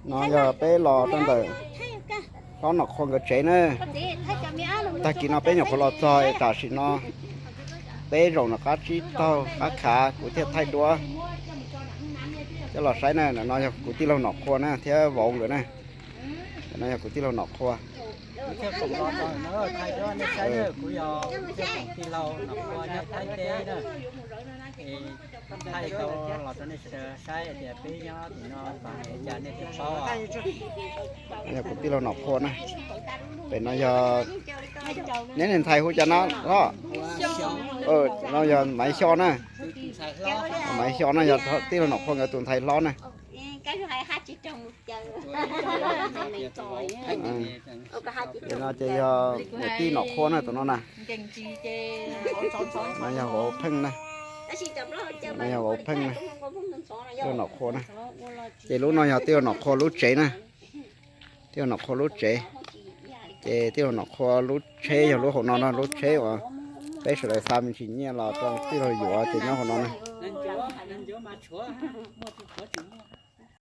No yog peb los rau ntawm hlob Nom Qhua nkawd tsev na. Tag kis no peb nyuam qhuav los txog es tam sim no peb zaum nram qab tsib taug qab khav kuv thiaj thaij duab coj los saib na. No yog kuv tij laug Nom Qhua na thiab vauv nkawd na. No yog kuv tij laug Nom Qhua. Tij laug Nom Qhua nyob Thaib teb na. Thaij tau los rau nej sawv daws saib tias peb nyob tim no mas cas nej thiaj paub. No yog kuv tij laug Nom Qhua na. Pem no yog, neb niag ntxhais hu cas no los? No yog Maiv Xyo na. Maiv Xyo no yog tij laug Nom Qhua nkawd tus ntxhais hlob na. Ces no ces yog niam tij Nom Qhua na tus no na. No yog vauv Pheej na. No yog vauv Pheej na. Tij laug Nom Qhua na. Ces lub no yog tij laug Nom Qhua lub tsev na. Tij laug Nom Qhua lub tsev. Ces tij laug Nom Qhua lub tsheb yog lub hauv no no, lub tsheb uas peb sawv daws xa me ntsis nyiaj los rau tij laug yuav ces nyob hauv no na.